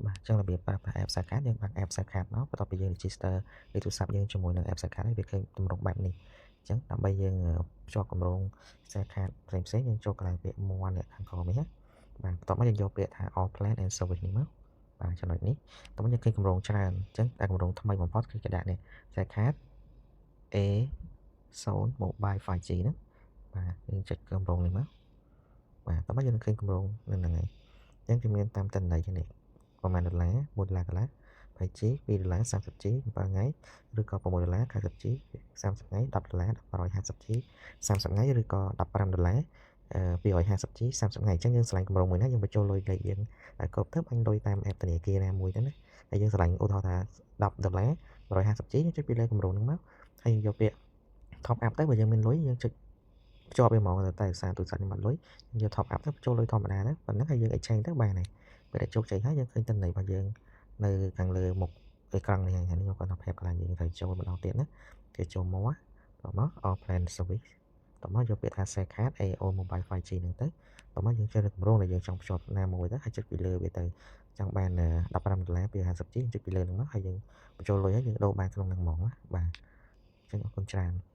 បាទអញ្ចឹងរបៀបប្រើប្រាស់ app Cellcard យើងបើក app Cellcard មកបន្ទាប់ពីយើង register លេខទូរស័ព្ទយើងជាមួយនឹង app Cellcard ហើយវាឃើញទម្រង់បែបនេះអញ្ចឹងដើម្បីយើងភ្ជាប់គម្រោង Cellcard ផ្សេងផ្សេងយើងចូលកន្លែងពាក្យ more នេះខាងក្រោមនេះណាបាទបន្ទាប់មកយើងយកពាក្យថា all plan and service នេះមកបាទចំណុចនេះតោះមកយើងឃើញគម្រោងច្រើនអញ្ចឹងតែគម្រោងថ្មីបំផុតគឺគេដាក់នេះ Cellcard A0 Mobile 5G ហ្នឹងបាទយើងចុចគម្រោងនេះមកបាទតោះមកយើងនឹងឃើញគម្រោងនឹងហ្នឹងហើយអញ្ចឹងវាមានតាមទិន្នន័យចឹងនេះប្រហែលដុល្លារ1ដុល្លារកន្លះ 20G 2ដុល្លារ 30G 7ថ្ងៃឬក៏6ដុល្លារ 90G 30ថ្ងៃ10ដុល្លារ 150G 30ថ្ងៃឬក៏15ដុល្លារ 250G 30ថ្ងៃអញ្ចឹងយើងឆ្លាញ់គម្រោងមួយណាយើងបញ្ចូលលុយលេខយើងឲ្យគ្រប់ទៅបាញ់លុយតាម app ធនាគារណាមួយទៅណាហើយយើងឆ្លាញ់ឧទាហរណ៍ថា10ដុល្លារ 150G យើងចុចពីលើគម្រោងហ្នឹងមកហើយយើងយកពាក្យ top up ទៅបើយើងមានលុយយើងចុចភ្ជាប់វាហ្មងតែសារទូរស័ព្ទខ្ញុំអត់លុយយើងយក top up ទៅបញ្ចូលលុយធម្មតាទៅប៉ុណ្ណឹងហើយយើង exchange ទៅបានហើយពេលដែលជោគជ័យហើយយើងឃើញទិន្នន័យរបស់យើងនៅខាងលើមុខអេក្រង់នេះហើយនេះខ្ញុំគាត់ថាប្រាប់កន្លែងយើងត្រូវចូលម្ដងទៀតណាគេចូលមកតមក all plan service តមកយកពាក្យថា Cellcard AO Mobile 5G ហ្នឹងទៅតមកយើងជ្រើសរើសគម្រោងដែលយើងចង់ភ្ជាប់ណាមួយទៅហើយចុចពីលើវាទៅចង់បាន15ដុល្លារ 250G ចុចពីលើហ្នឹងមកហើយយើងបញ្ចូលលុយហើយយើងដូរបានក្នុងហ្នឹងហ្មងណាបាទអញ្ចឹងអរគុណច្រើន។